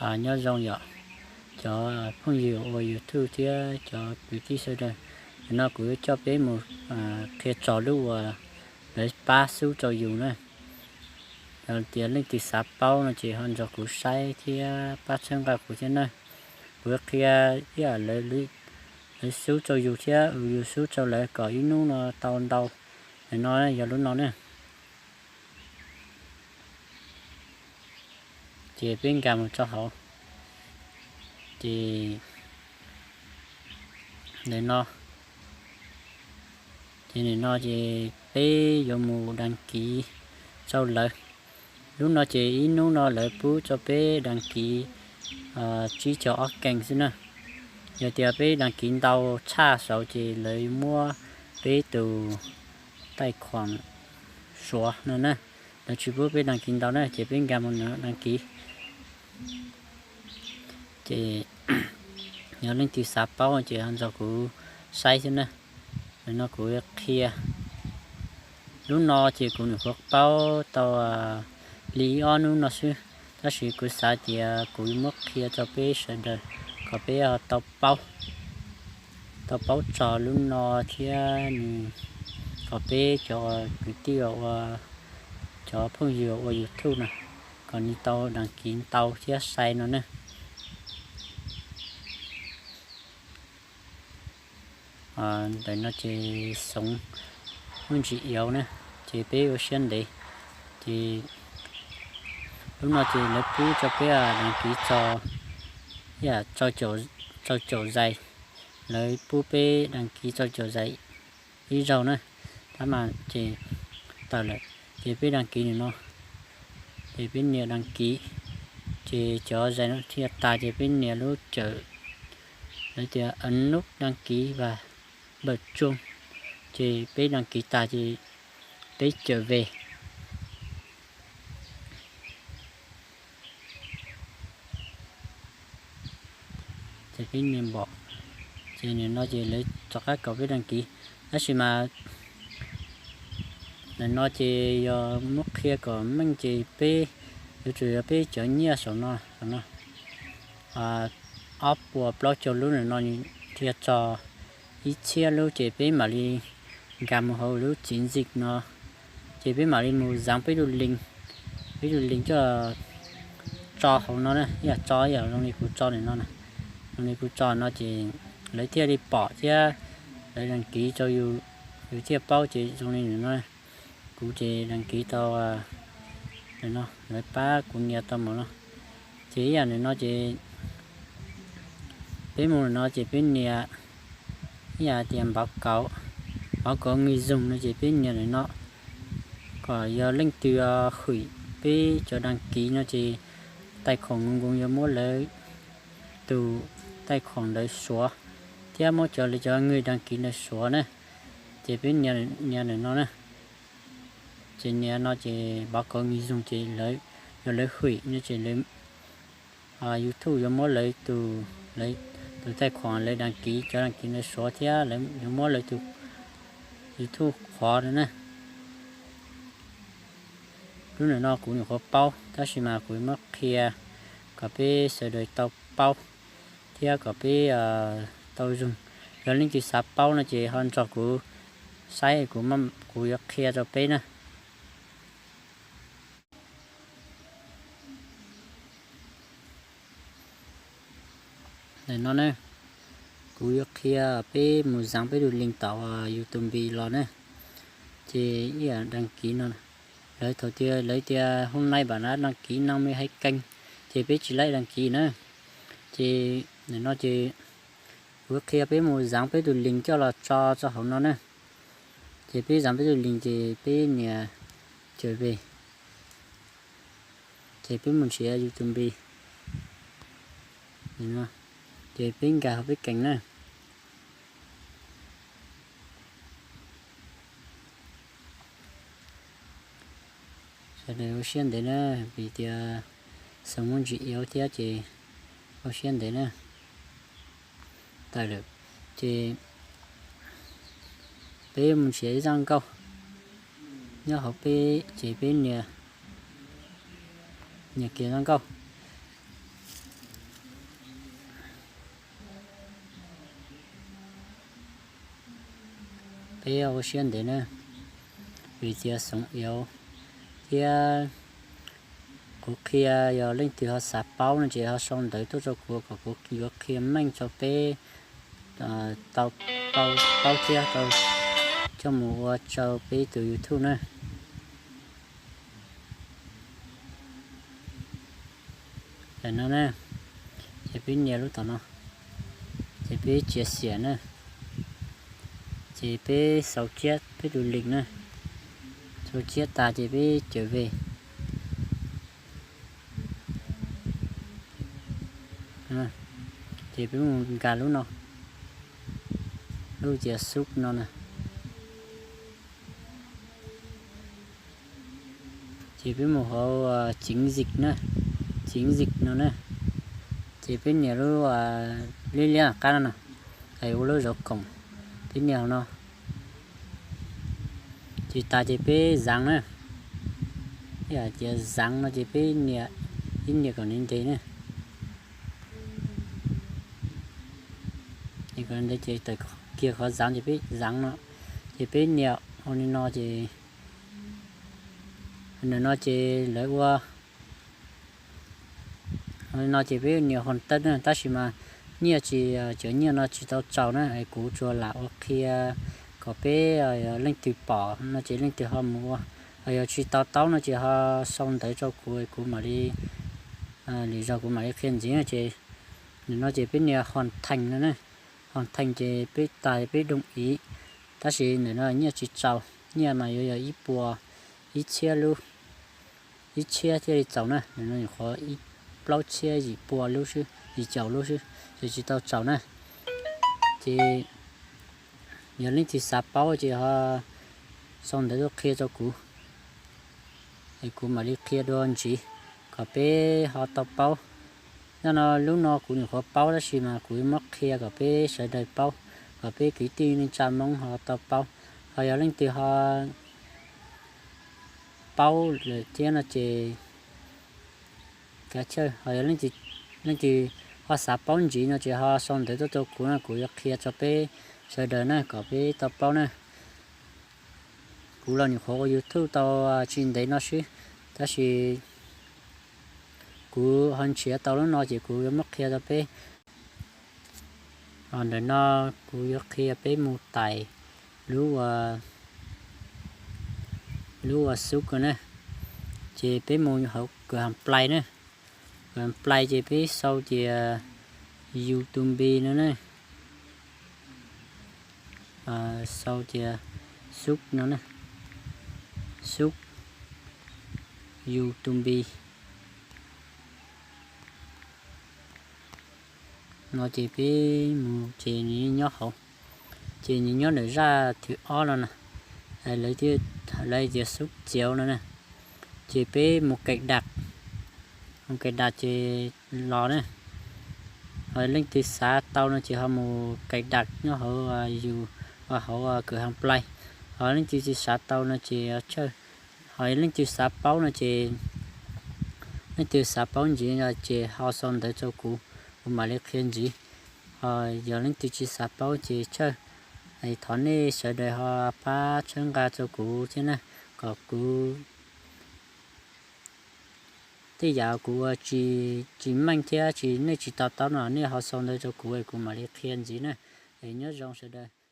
Nyob zoo yom, cov phooj ywg ua YouTube thiab cov kwv tij sawv daws, nim no kuv yuav coj peb mus qhia txog lub uas lawv pab xub rau yus na. Yog tias leej twg xav paub no ces ho nrog kuv saib thiab pab txhawb nqa kuv thiab na. Kuv yuav qhia ib yam lawv xub rau yus thiab yus xub rau lawv kom ib hnub no tau ntau. Nim no yog lub no na. Ces peb nkag mus rau hauv. Ces nim no, ces nim no ces peb yuav mus đăng ký rau lawv. Lub no ces ib hnub no lawv pub rau peb đăng ký tsib caug ob kees xwb na. Yog tias peb đăng ký ntau tshaj saud ces lawv muab peb tus taij khuam suav no na. Lawv tsis pub peb đăng ký ntau na, ces peb nkag mus đăng ký. Ces yog leej twg xav paub ces ho nrog kuv saib xwb na. Nim no kuv qhia, lub no ces kuv nyuam qhuav paub tau li ib ob hnub no xwb, tab sis kuv xav tias kuv yuav muab qhia rau peb sawv daws kom peb tau paub, tau paub txog lub no thiab nws, kom peb cov kwv tij, cov phooj ywg ua YouTube no kom nws tau đăng ký ntau thiab sai no na. Ntawm no ces xoov muaj ntsis iauv na, ces peb ua siab ntev. Ces lub no ces lawv pub rau peb đăng ký txog rau caum zais, lawv pub peb đăng ký txog caum zais ib zaug na, tab mas ces tawm lawm. Ces peb đăng ký nim no, ces peb nias đăng ký, ces cov zais no thiaj tas ces peb nias lub cawm, lawv tias ấn nút đăng ký và bật chuông, ces peb đăng ký tas ces peb cawm về. Ces peb nias npom, ces nim no ces lawv rov qab kom peb đăng ký. Tab sis mas nim no ces yog muab qhia kom meej ces peb yuav tsum yog peb cov nyiaj saum no, saum no ob puas plaub caug lub nim no thiaj txog ib txhiab lub ces peb mam li nkag mus hauv lub chiến dịch no, ces peb mam li mus dán peb tus link, peb tus link coj tso hauv no na, ib yam tso ib yam zoo li kuv tso nim no, zoo li kuv tso no ces lawv thiaj li pom thiab lawv đăng ký rau yus, yus thiaj paub ces zoo li nim no. Kuv ces đăng ký tau, lawv pab kuv nias tau mus no. Ces ib yam nim no ces peb mus nim no ces peb nias ib yam tias báo cáo, báo cáo người dùng no ces peb nias nim no kom yog leej twg hwm peb cov đăng ký no ces tài khoản nkoos nkoos yuav muab lawv tus tài khoản ntawd suav thiab muab cov lawv cov người đăng ký ntawd suav na. Ces peb nias nim no na. Ces nias no ces báo cáo người dùng ces yog lawv hwm no ces YouTube yuav muab lawv tus, tus tài khoản lawv đăng ký, cov đăng ký ntawd suav thiab yuav muab lawv tus YouTube qhuav no na. Lub nim no kuv nyuam qhuav paub tab sis mas kuv muab qhia kom peb sawv daws tau paub thiab kom peb tau zoo. Yog leej twg xav paub no ces ho nrog kuv saib, kuv yuav qhia rau peb na. Nim no na, kuv yuav qhia peb mus dán peb tus link tom YouTube los na. Ces ib yam đăng ký no, lawv thaum tias lawv tias hôm nay bạn đã đăng ký năm mươi hai kênh, ces peb tsis laib đăng ký na. Ces nim no ces kuv qhia peb mus dán peb tus link coj los tso rau hauv no na. Ces peb dán peb tus link ces peb nias trở về. Ces peb mus nrhiav YouTube, ces peb nkag hauv peb kees na. Sawv daws ua siab ntev na, vim tias xoov muaj ntsis iauv thiab ces ua siab ntev na. Tawm lawm, ces peb mus nrhiav ib zaj nkauj nyob hauv peb, ces peb nias, nias kiag zaj nkauj. Peb ua siab ntev na, vim tias xoom iauv thiab kuv qhia, yog leej twg ho xav paub no ces ho sau ntawv tuaj rau kuv kom kuv yuav qhia meej rau peb tau paub thiab tau coj mus ua rau peb tus YouTube na. Tam no na, ces peb nias lub tom no, ces peb txiav xiam na, ces peb sau tsiab peb tus link na, sau tsiab tas ces peb cawm ve, ces peb mus nkag lub no, lub tias xub no na. Ces peb mus hauv chính dịch na, chính dịch no na, ces peb nias lub liab liab qab no na, es ua lub zov koom, peb nias hauv no. Ces tas ces peb dán na, tias dán no ces peb nias, ib nias kom ntev ntev na, kom ntev ces tawm kiag qhov dán ces peb dán no, ces peb nias ua li no ces, ntawm no ces lawv ua li no ces peb nias hoàn tất na, tab sis mas nyiaj tsis, cov nyiaj no tsis tau tsaus na, es kuv tsuas lam ua qhia kom peb, leej twg pom no ces leej twg ho mus ua, yog tsis to taub no ces ho sau ntawv rau kuv, kuv mam li, lwm zaus kuv mam li qhia ntxiv na. Ces ntawm no ces peb nias hoàn thành no na, hoàn thành ces peb tas peb đồng ý, tab sis ntawm no nyiaj tsis tsaus, nyiaj mas yuav yog ib puas, ib txhiab lub, ib txhiab thiaj li txaus na, ntawm no nyuam qhuav ib, plaub txhiab yim pua lub xwb, yim caum lub xwb, ces tsis tau tsaus na. Ces yog leej twg xav paub ces ho sau ntawv tuaj qhia rau kuv, es kuv mam li qhia dua ntxiv kom peb ho tau paub. Nyob no lub no kuv nyuam qhuav paub tab sis mas kuv yuav muab qhia kom peb sawv daws paub, kom peb kwv tij neej tsa Hmoob ho tau paub. Ho yog leej twg ho paub lawm thiab no ces kav chawj, ho yog leej twg ho xav paub ntxiv no ces ho sau ntawv tuaj rau kuv no, kuv yuav qhia rau peb sawv daws na kom peb tau paub na. Kuv los nyuam qhuav ua YouTube tau tsis ntev no xwb, tab sis kuv ho nrhiav tau lub no ces kuv yuav muab qhia rau peb. Ho ntawm no kuv yuav qhia peb mus tais lub, lub ua xub ko na, ces peb mus hauv kawm hais plais na, kawm hais plais ces peb sau tias YouTube no na, sau tias xub no na, xub YouTube no ces peb mus ces nws nyob hauv, ces nws nyob ntawm zaj thwv ob no na, lawv tias xub txiav no na, ces peb mus kaim dam, mus kaim dam ces los na. Ho leej twg xav tau no ces ho mus kaim dam nyob hauv yus, hauv kawm hais plais. Ho leej twg tsis xav tau no ces tshawj. Ho leej twg xav paub no ces, leej twg xav paub ntxiv no ces ho sau ntawv rau kuv, kuv mam li qhia ntxiv. Ho yog leej twg tsis xav paub ces tshawj. Thov nej sawv daws ho pab txhawb nqa rau kuv thiab na, kom kuv tej yam kuv ua tsis meej thiab tsis, nej tsis to taub no nej ho sau ntawv rau kuv es kuv mam li qhia ntxiv na. Es nyob zoo sawv daws.